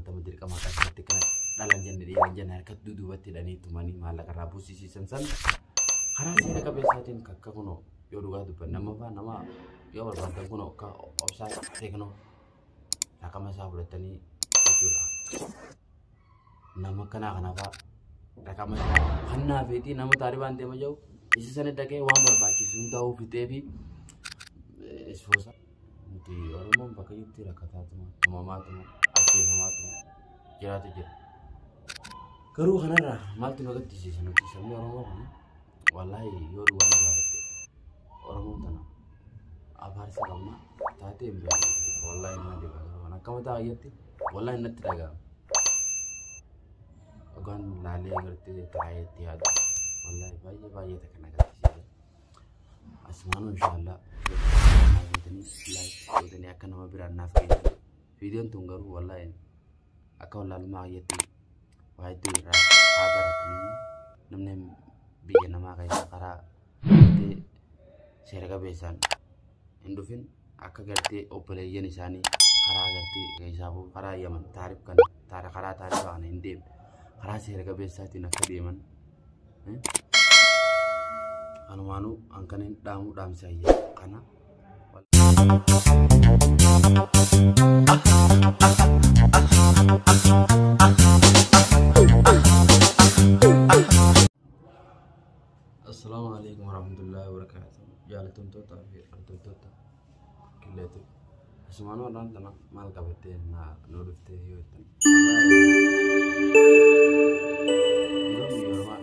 50 dirqama akkasitti kana dhalan jenne dhiiran jenne harkatti duduubatti hidhanii tumanii maallaqa irraa buusisiisan san karaa seera qabeessaatiin kakka kunoo yoo dhugaa dubbanne amma fa'aa nama yoo barbaadan kunoo akka obsaa teeknoo raqama isaa fudhatanii jechuudha. Nama akkanaa kana fa'aa raqama isaa hannaa feetii nama taaribaan deema jiru isa sana dhaqee waan barbaachisu hundaa'uu fixee fi isfoosa. Nuti Oromoon bakka jirti rakkataatuma, tumamaatuma, ajjeefamaatuma jiraatu jira. Garuu kanarraa maaltu nu gaddisiisa nuti sabni Oromoo kana wallaahi yoo dhugaa nu gaafatte Oromoon tana abaarsa qabna taatee hin beeku. Wallaahi nama dhiba garuu kan akka mataa kiyyatti wallaahi natti dhaga'ama. Dhugaan laalee gartee taa'ee itti yaadu wallaahi baay'ee baay'ee takka na gaddisiisa. Asumaanuu inshaallah gootanii like gootanii akka nama biraan naaf geessan. Viidiyoon tun garuu wallaahi akka wallaalummaa kiyyatti waa hedduu irraa haa baratanii namni biyya namaa keessa karaa gartee seera qabeessaan hin dhufin akka gartee obboleeyyan isaanii karaa gartee keessaafuu karaa Yaman taarif kana karaa taarifaa kana hin deemne karaa seera qabeessaatiin akka deeman kanumaanuu hankan hin dhaamu dhaamsa kana. Assalaamu alaikum warahmatullahi wabarakatuh. Jaalatamtoota fi hordoftoota qilleetu. Asumaan warraan tana maal qabattee na dhuftee yoo jettan. Yeroo biyya ormaa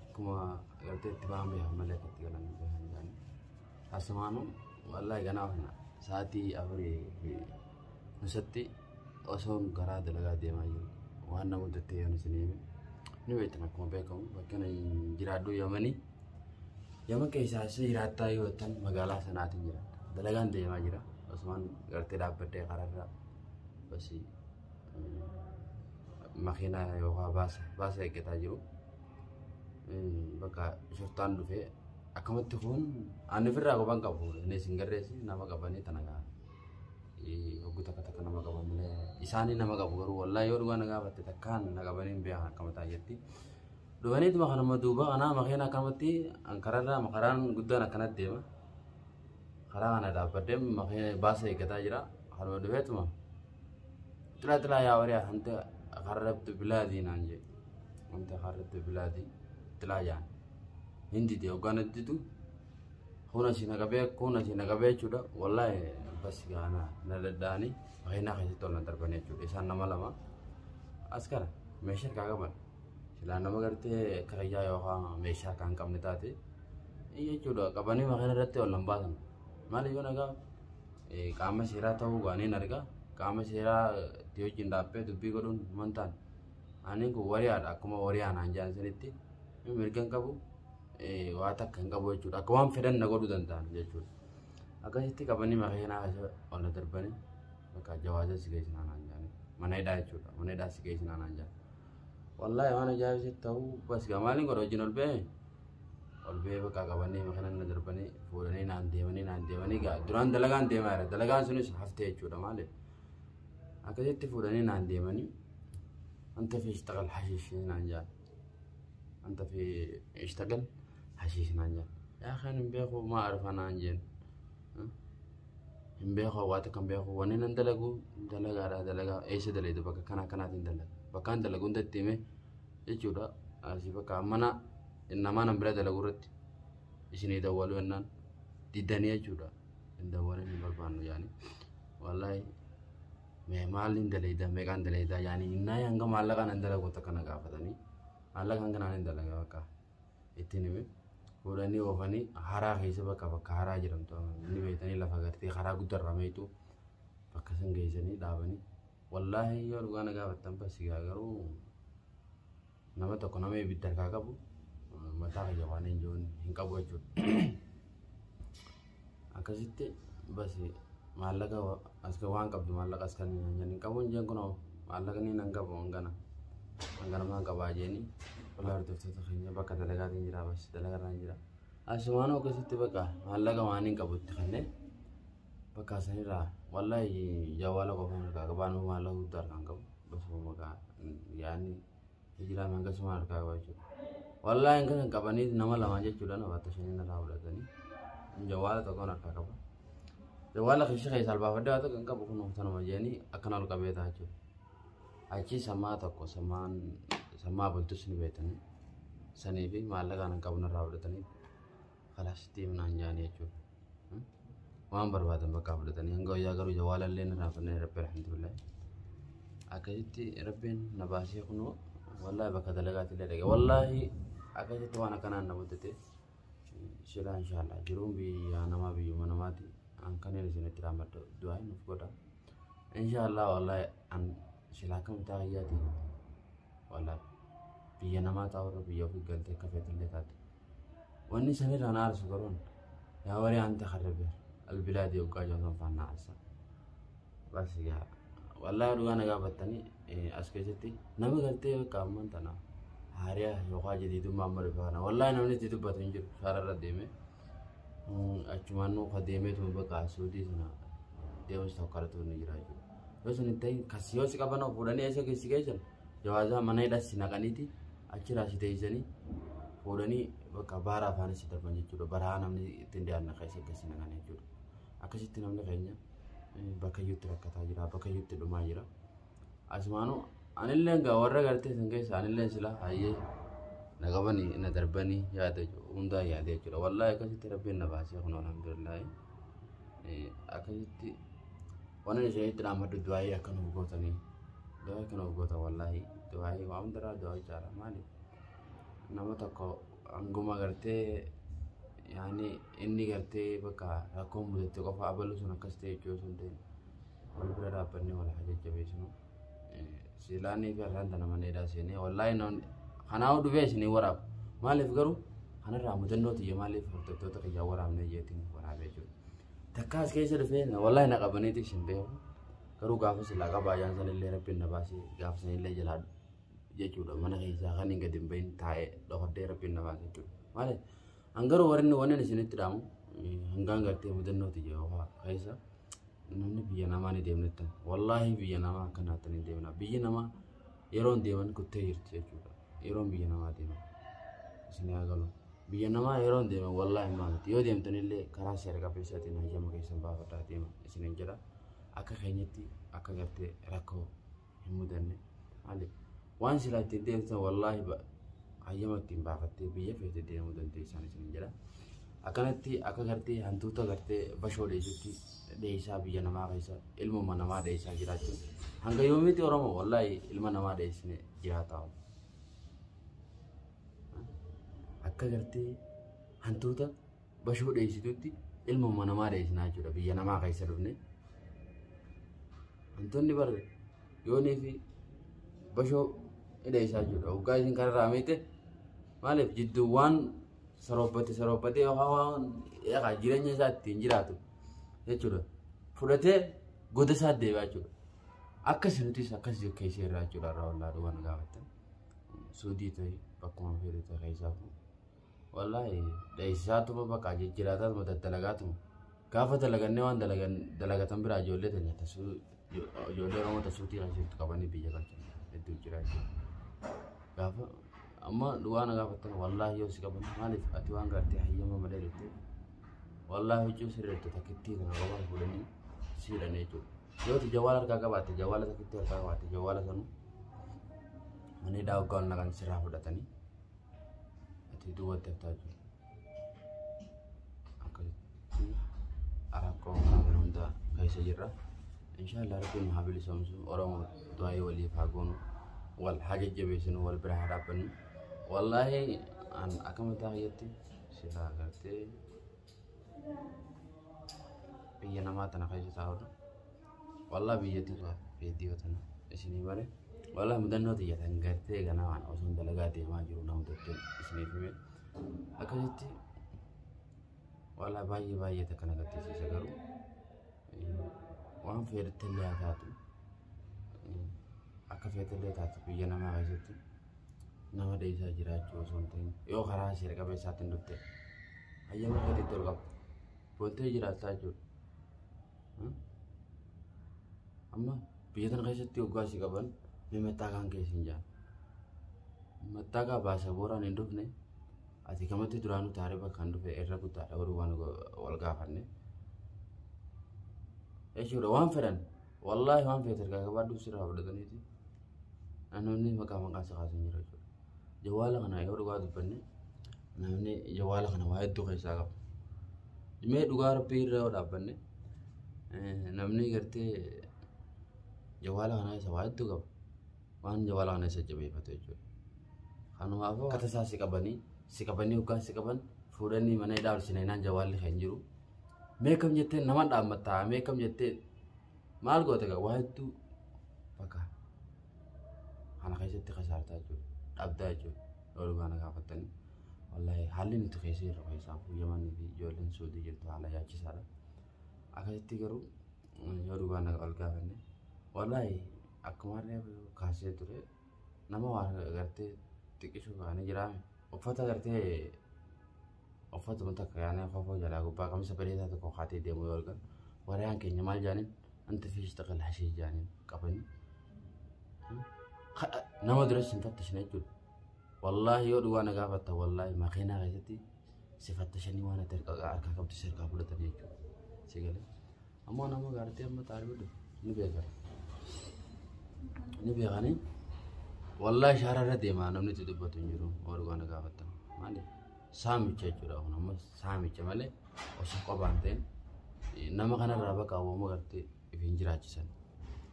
akkuma gartee itti ba'an beekan malee akka itti galan beekan jedhani. Asumaanuu wallaahi ganaa kana sa'aatii 4:30tti osoon karaa dalagaa deemaa jiru waan na mudattee yoon isin hime. Ni beektan akkuma beekamu bakka ani jiraadhu Yamanii. Yaman keessaa isa jiraattaa yoo jettan magaalaa sanaatiin jiraadha. Dalagaan deemaa jira. Osumaan gartee dhaabbadhee karaarra basi makiinaa yookaan baasa baasa eeggataa jiru. Bakka shortaan dhufee akkamatti kun ani ofirraa qaban qabu. Inni isin garreessi nama qabanii tana gaa. Hogguu takka takka nama qaban malee isaanii nama qabu garuu wallaahi yoo dhugaa na gaafatte takkaan na qabanii hin beekan akka mataa jetti. Dhufaniituma kanuma duuba kanaa makiina akkamatti kararra karaan guddaan akkanatti deema. Karaa kana dhaabbadhee makiina baasa eeggataa jira. Kanuma dhufeetuma xilaa xilaa yaa wariyaa hanta karrabtu bilaadii naan jee. Wanta karrabtu bilaadii xilaa jaan. Hin dide hoggaan didu kun asii na qabee kun asii na qabee jechuudha. Wallaahi bas gaana na daddaanii makiinaa keessatti ol na darbanii jechuudha. Isaan nama lama askara meeshaa harkaa qaban. Silaa nama gartee karayyaa yookaan meeshaa harkaa hin qabne taate jechuudha qabanii makiina irratti ol nan baasan. Maaliif yoo nagaa qaama seeraa ta'uu gaaniin argaa qaama seeraa itti wajjin dhaabbee dubbii godhuun man taane. Ani kun wariyaadha akkuma wariyaa naan jedhan sanitti mirga hin qabu waa takka hin qabu jechuudha. Akka waan fedhan na godhuu danda'an jechuudha. Akkasitti qabanii makiinaa keessa ol na darbanii bakka jawaaza si geessinaa naan jedhanii mana hidhaa jechuudha. Mana hidhaa si geessinaa naan jedhan. Wallaahi waan ajaa'ibsiisu ta'uu bas gaa maaliin godha wajjin ol ba'ee ol ba'ee bakka qabanii makiinaa na darbanii fuudhanii naan deemanii naan deemanii gaa duraan dalagaan deemaa jira. Dalagaan sunis haftee jechuudha maaliif. Akkasitti fuudhanii naan deemanii anta fi ishtaqal hashiish naan jedhan. Anta fi ishtaqal hashiish naan jedhan. Yaa kan hin beeku maa arfa naan jeen. Hin beeku waa takka hin beeku wanni nan dalagu dalagaadha dalagaa eessa dalaydu bakka kana akkanaatiin dalaga. Bakka an dalagu hunda itti hime jechuudha. Asii bakka mana namaa nan bira dalagu irratti isinii dawwaluu jennaan diddanii jechuudha. Hin dawwalin hin barbaannu yaani. Wallaahi mee maaliin dalayda meeqaan dalayda yaani innaa hanga maallaqa nan dalagu takka na gaafatanii maallaqa hanga naan hin dalaga bakka ittiin hime fuudhanii oofanii haraa keessa bakka bakka haraa jedhamtu inni beektanii lafa gartee karaa guddarra meetu bakka san geessanii dhaabanii wallaahi yoo dhugaa na gaafattan basi gaa garuu nama tokko nama ibidda harkaa qabu mataa kiyya waan hin jiruun hin qabu jechuudha. Akkasitti basi maallaqa as waan qabdu maallaqa as kan hin qabu hin jeen kunoo maallaqa ni nan qabu hangana hangana maan qabaa jeeni wallaahi hordoftoota keenya bakka dalagaatiin jira bas dalagarraan jira. Asumaan akkasitti bakka maallaqa waan hin qabu itti kennee bakka sanirraa Wallaahi jawaala qofaan harkaa qaba. Anuu maallaqa guddaa harkaan qabu. Basuma maqaa yaani hijiraan hangasuma harkaa qaba jechuudha. Wallaahi hanga kan qabanii nama lama jechuudha nama fatashanii narraa fudhatanii. Jawaala tokkoon harkaa qaba. Jawaala keessa keessa albaafadde waa tokko hin qabu kun tanuma jedhanii akkana ol qabee ta'a jechuudha. Achi samaa tokko samaan samaa bultus ni beektanii sanii fi maallaqa kan qabu narraa fudhatanii kalaas deemnaan jaanii jechuudha. Waan barbaadan bakka fudhatanii hanga wayyaa garuu jawaala illee narraa fudhatanii rabbi alhamdulillah. Akkasitti rabbiin na baasee kunoo wallaahi bakka dalagaatti illee dhaqe wallaahi akkasitti waan akkanaan na muddate silaa inshaallah jiruun biyya namaa biyyuma namaati an kanneen isinitti raammadhu du'aa nuuf godha. Inshaallah wallaahi an silaa akkam ta'a hayyaati wallaahi biyya namaa taa'urra biyya ofii galtee akka feetillee taate. Wanni sanirraa na aarsu garuun yaa waree anta karrabe albilaadii hoggaa jedhamu san na aarsa. Bas yaa wallaahi dhugaa na gaafattanii as keessatti nama galtee bakka ammaan tana haariyaa yookaan jadiidummaa amma dhufe kana wallaahi namni itti dubbatu hin jiru shaararra deeme achumaan nu ka deemeetuma bakka suudii sana deemus tokko karatu ni jira jechuudha. Yoo sun hin ta'in kasi yoo si qaban fuudhanii eessa keessi geessan jawaazaa mana hidhas si naqaniiti achirraa si teessanii fuudhanii bakka baara afaanis si darban jechuudha. Baraa namni ittiin dhiyaanna keessa keessi naqan jechuudha. Akkasitti namni keenya bakka iyyuutti rakkataa jira bakka iyyuutti dhumaa jira. Asumaanuu anillee gaa warra gartee san keessa anillee sila hayyee na qabanii na darbanii yaada hundaa yaada jechuudha. Wallaahi akkasitti rabbiin na baasee kun alhamdulillahi. Akkasitti waan inni isinitti dhaammadhu du'aayii akka nuuf gootanii du'aayii akka nuuf gootan wallaahi du'aayii waan hundarraa du'aayii caala maali nama tokko hanguma gartee yaani inni gartee bakka rakkoon mudatte qofa abaluu sun akkas ta'e jechuu osoo hin ta'in wal bira dhaabbannee wal haa jajjabeessinu. Silaanii fi har'aan tana mana hidhaa seenee wallaahi namni kanaafuu dhufee isinii waraaba maaliif garuu kanarraa mudannoo tiyya maaliif hordoftoota kiyyaa waraabnee jeetiin waraabee jiru. Takka as keessa dhufee wallaahi na qabaniiti isin beeku garuu gaafa silaa qabaa jaan sanillee rabbiin na baasee gaafa sanillee jalaa jechuudha mana keessaa kan hin gadi hin bahin taa'ee dhokodhee rabbiin na baasee jechuudha. Maaliif hangaruu warri wanni isinitti dhaamu hangaan gartee mudannoo tiyya yookaan keessa namni biyya namaa ni deemnettan wallaahi biyya namaa akkanaatti ni deemna biyyi namaa yeroon deeman kuttee jirti jechuudha yeroon biyya namaa deeman isin haa galu biyya namaa yeroon deeman wallaahi maaliti yoo deemtanillee karaa seera qabeessaatiin hayyama keessan baafadhaa deema isinin jedha akka keenyatti akka gartee rakkoo hin mudanne maali waan silaa ittiin deemtan wallaahi hayyama ittiin baafattee biyya feete deemuu dandeessaan isinin jedha. Akkanatti akka gartee hantuuta gartee bashoo dheessutti dheessaa biyya namaa keessa ilmuma namaa dheessaa jiraachuun hanga yoomiitti Oromoo wallaahi ilma namaa dheessine jiraataa. Akka gartee hantuuta bashoo dheessitutti ilmuma namaa dheessinaa jechuudha biyya namaa keessa dhufne. Hantuunni barre yoonii fi bashoo dheessaa jechuudha. Hoggaa isin kararraa miite maaliif jidduu waan saroobbate saroobbate yookaan waan jireenya isaa ittiin jiraatu jechuudha. Fudhatee goda isaa deebi'aa jechuudha. Akkas nutis akkas keessa irraa jechuudha irraa wallaa dhugan gaafattan. Suudii ta'e bakkuma fedhe ta'e keessaafu. Wallaahi dheessisaatuma bakka jijjiiraataatuma daddalagaatuma. Gaafa dalagannee waan dalagatan biraa ijoollee teenya tasuu ijoollee Oromoo tasuutii keessatti qabanii biyya galchan hedduu jira jechuudha. Gaafa amma dhugaa na gaafattan wallaahi yoo si qaban maaliif ati waan gartee hayyama malee dhufte wallaahi huccuu sirreettu takkittii kana qofaa fuudhanii si hidhan jechuudha. Yoo ati jawaala harkaa qabaatte jawaala takkittii harkaa qabaatte jawaala sanuu mana hidhaa hoggaa ol naqan sirraa fudhatanii ati duubatti haftaa jechuudha. Akkasitti rakkoo kana hunda keessa jirra. Inshaallah rabbiin nu haa bilisoomsu Oromoo du'aayii waliif haa goonu wal haa jajjabeessinu wal bira haa dhaabbannu. Wallaahi an akka mataa kiyyatti silaa gartee biyya namaa tana keessa taa'udha. Wallaahi biyyattii viidiyoo tana isinii bare. Wallaahi mudannoo tiyya tan gartee ganaa waan osoo dalagaa deemaa jiru nama tokkoon isiniif hime. Akkasitti wallaahi baay'ee baay'ee takka na gaddisiisa garuu waan feetetti illee haa taatu akka feetellee taatu biyya namaa keessatti nama dheessaa jiraachuu osoo hin ta'in yoo karaa seera qabeessaatiin dhufte hayyama keetitti ol qabda boontee jiraattaa jechuudha. Amma biyya tana keessatti hoggaa si qaban mee mattaakaan keessa hin jaan. Mattaakaa baasa booraan hin dhufne ati kamatti duraanuu taarifa kan dhufe irra guddaadha garuu waan wal gaafanne. Jechuudha waan fedhan wallaahi waan feete ergaa qabaadhu sirraa fudhataniiti. Namni maqaa maqaa si kaasan jira jechuudha. Jawaala kana yoo dhugaa dubbanne namni jawaala kana waa hedduu keessaa qaba. Mee dhugaa rabbii irra yoo dhaabbanne namni gartee jawaala kana keessa waa hedduu qaba. Waan jawaala kana keessa jabeeffatu jechuudha. Kanumaafuu akka tasaa si qabanii hoggaa si qaban fuudhanii mana hidhaa ol seenaan jawaalli kan jiru. Mee kam jettee nama dhaammattaa mee kam jettee maal goota gaa waa hedduu bakka kana keessatti kasaartaa jechuudha. Dhabdaa jechuudha. Yoo dhugaa na gaafattanii. Wallaahi haalli nuti keessa jirru keessaafuu Yamanii fi ijoolleen Suudii jirtu haala yaachisaadha. Akkasitti garuu yoo dhugaa na ol gaafanne wallaahi akkuma reefu kaasee ture nama waan gartee xiqqishu kaanii jiraame uffata gartee uffatuma takka yaanee kofoo jalaa gubbaa qamisa bareedaa tokko kaatee deemu yoo argan warayaan keenya maal jaaniin anta fiish taqal hashii jaaniin qabanii nama duras hin fattashine jechuudha. Wallaahi yoo dhugaa na gaafatta wallaahi makiinaa keessatti si fattashanii waan ati harkaa qabdu si harkaa fudhatanii jechuudha. Si galee. Ammoo nama gaartee amma taarifa dhufu ni beekan. Ni beekanii wallaahi shaara irra deemaa namni itti dubbatu hin jiru yoo dhugaa na gaafatta. Maali? Saamicha jechuudha kun amma saamicha malee osoo qophaan ta'in nama kanarraa bakka awwaama gartee ifiin jiraachisan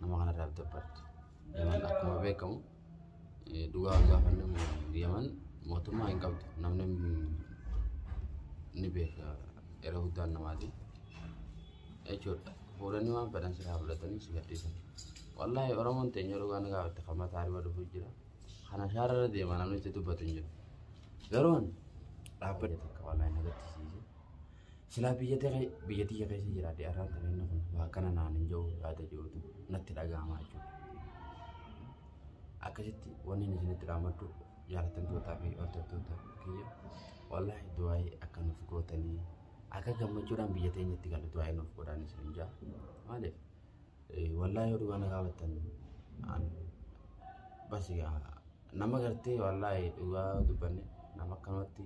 nama kanarraa dabbarti. Yaman akkuma beekamu dhugaa gaafanne Yaman mootummaa hin qabdu namni ni beeka yeroo guddaan namaati jechuudha. Fuudhanii waan fedhan silaa fudhatanii si gadhiisan. Wallaahi Oromoon teenya dhugaa ni gaafatte kan mataa ariba dhufuu jira. Kana shaararra deema namni itti dubbatu hin jiru. Garuu dhaabbata takka wallaahi na gaddisiise. Silaa biyya tiyya keessa jiraadhe arraan tana inni kun waa kana naan hin jiru yaada jirutu natti dhaga'amaa jechuudha. Akkasitti wanni inni isinitti dhaammadhu jaalatamtootaa fi hordoftoota kiyya wallaahi du'aayii akka nuuf gootanii akka gammachuudhaan biyya teenyatti galu du'aayii nuuf godhaan isin jaa. Maaliif wallaahi yoo dhugaa na gaafattan bas nama gartee wallaahi dhugaa dubbanne nama akkanumatti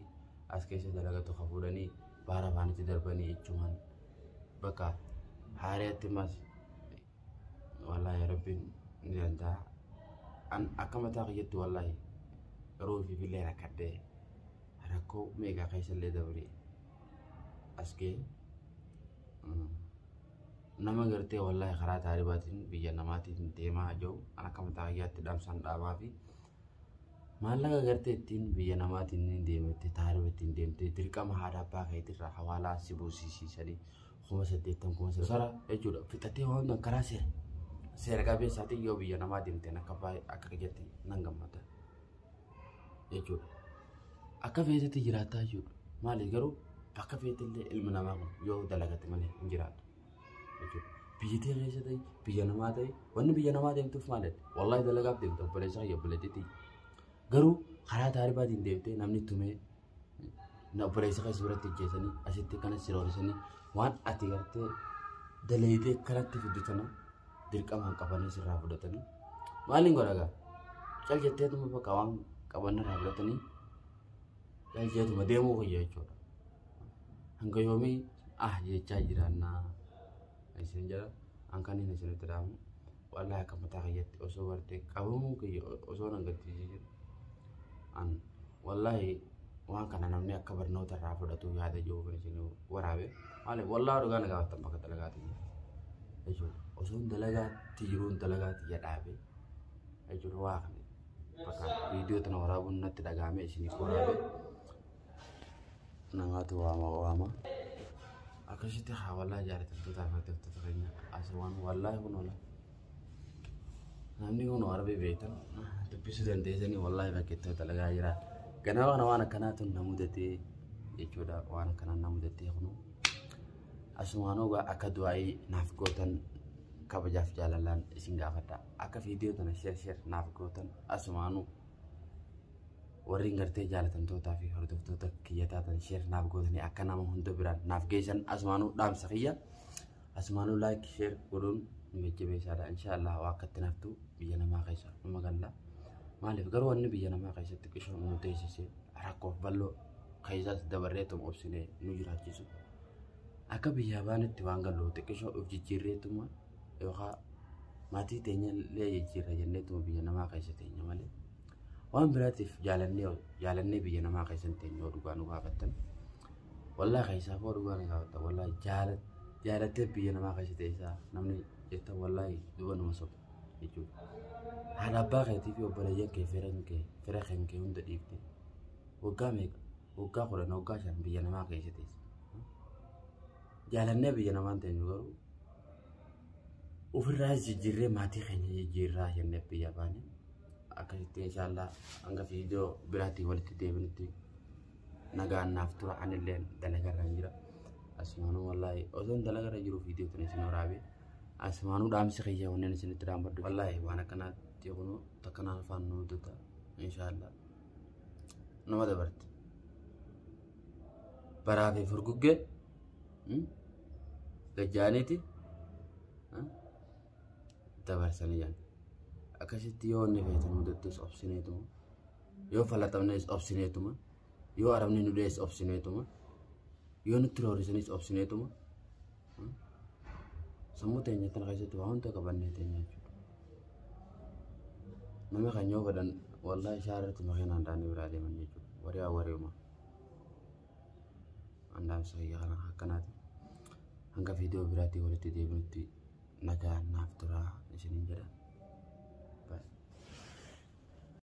as keessa dalagatu ka fuudhanii baara afaanitti darbanii jechuun bakka haariyaatti mas wallaahi rabbiin ni danda'a. Akka mataa kiyyatti wallaahi yeroo fi billee rakkadhee rakkoo meeqa keessa illee dabree as ga'e nama gartee wallaahi karaa taaribaatiin biyya namaatiin deemaa jiru akka mataa kiyyaatti dhaamsaan dhaabaa fi maallaqa gartee ittiin biyya namaatiin ni deemte taariba ittiin deemte dirqama haadha abbaa keetirraa hawaalaa si buusisiisanii 80,000 9,000 jechuudha fixatee waan karaa seera seera qabeessaatiin yoo biyya namaa deemteen akka baay'ee akka kiyyatti nan gammada jechuudha. Akka feetetti jiraattaa jechuudha. Maaliif garuu bakka feetellee ilmi namaa kun yoo dalagate malee hin jiraatu jechuudha. Biyya tee keessa ta'e biyya namaa ta'e wanni biyya namaa deemtuuf maali? Wallaahi dalagaaf deemte obboleessa kiyya obboleettiitti. Garuu karaa taaribaatiin deemtee namni tumee obboleessa keessa biratti ijjeessanii asitti akkana siroorisanii waan ati gartee daleeyitee kanatti fiddu tana dirqamaan qabanii sirraa fudhatanii maaliin godha gaa cal jetteetuma bakka waan qaban irraa fudhatanii cal jetteetuma deemuu kiyya jechuudha. Hanga yoomii ah jechaa jiraannaa isin jedha hankan inni isinitti dhaamu wallaahi akka mataa kiyyatti osoo gartee qabamuu kiyya osoo nan gaddisiisee jiru an wallaahi waan kana namni akka barnoota irraa fudhatu yaada jiru kan isin waraabe maaliif wallaahi dhugaa na gaafattan bakka dalagaatti jira jechuudha osoo dalagaatti jiruun dalagaatti dhaabe jechuudha waa kana bakka viidiyoo tana waraabuun natti dhagahame isiniif waraabe namaatu waama waama akkasitti haa wallaahi jaalatamtootaa fi hordoftoota keenya as waan wallaahi kun wallaahi namni kun warbi beektan dubbisuu dandeessanii wallaahi bakkeetti dalagaa jira. Ganama kana waan akkanaatu na mudatee jechuudha waan akkanaa na mudatee kunu asumaanuu akka du'aayii naaf gootan kabajaaf jaalalaan isin gaafadha. Akka viidiyoo tana sheer sheer naaf gootan asumaanuu warri gartee jaalatamtootaa fi hordoftoota kiyya taatan sheer naaf gootanii akka nama hunda biraan naaf geessan asumaanuu dhaamsa kiyya asumaanuu laayik sheer godhuun Nu jajjabeessaadha. Inshaallah waa akkatti naftu biyya namaa keessa numa galla. Maaliif garuu wanni biyya namaa keessatti qishoo nu teessise rakkoof bal'oo keessaas dabarreetuma obsinee nu jiraachisu. Akka biyyaa baanetti waan gallu xiqqishoo of jijjiirreetuma yookaan maatii teenya illee jijjiirra jenneetuma biyya namaa keessa teenya malee. Waan biraatiif jaalannee jaalannee biyya namaa keessa hin teenye yoo dhugaa nu gaafattan. Wallaahi keessaaf yoo dhugaa nu gaafattan wallaahi jaalattee biyya namaa keessa teessaa namni jettan wallaahi duba nama soba jechuudha. Haadha abbaa keetii fi obboleeyyan kee fira kan kee hunda dhiifte waggaa meeqa waggaa 10 waggaa 5 biyya namaa keessa teessa. Jaalannee biyya namaa hin teenyu garuu ofirraa jijjiirree maatii keenya jijjiirraa jennee biyya baane. Akkasitti inshaallah hanga viidiyoo biraatiin walitti deebinutti nagaan naaf tura. Anillee dalagarra hin jira. Asumaanuu wallaahi osoon dalagarra jiru viidiyoo tana isin waraabee asumaanuu dhaamsi kiyya wanneen isinitti dhaamadhu. Wallaahi waan akkanaatti kunuu takkanaan afaan nu mudata inshaallah nama dabarte. Baraa fi furguggee gajjaaniiti dabarsanii jiran. Akkasitti yoo inni feetan mudattus obsineetuma, yoo falaxamnes obsineetuma, yoo arabni nu dhees obsineetuma, yoo nutti roorisanis obsineetuma, sammuu teenya tana keessatti waa hunda qabannee teenya jechuudha. Nama kan yoo fedhan wallaahi shaarratti makiinaan daandii biraa deeman jechuudha. Wariyaa wariuma. Andaamsa kiyya kana akkanaati. Hanga viidiyoo biraatiin walitti deebinutti nagaan naaf turaa isiniin jedha.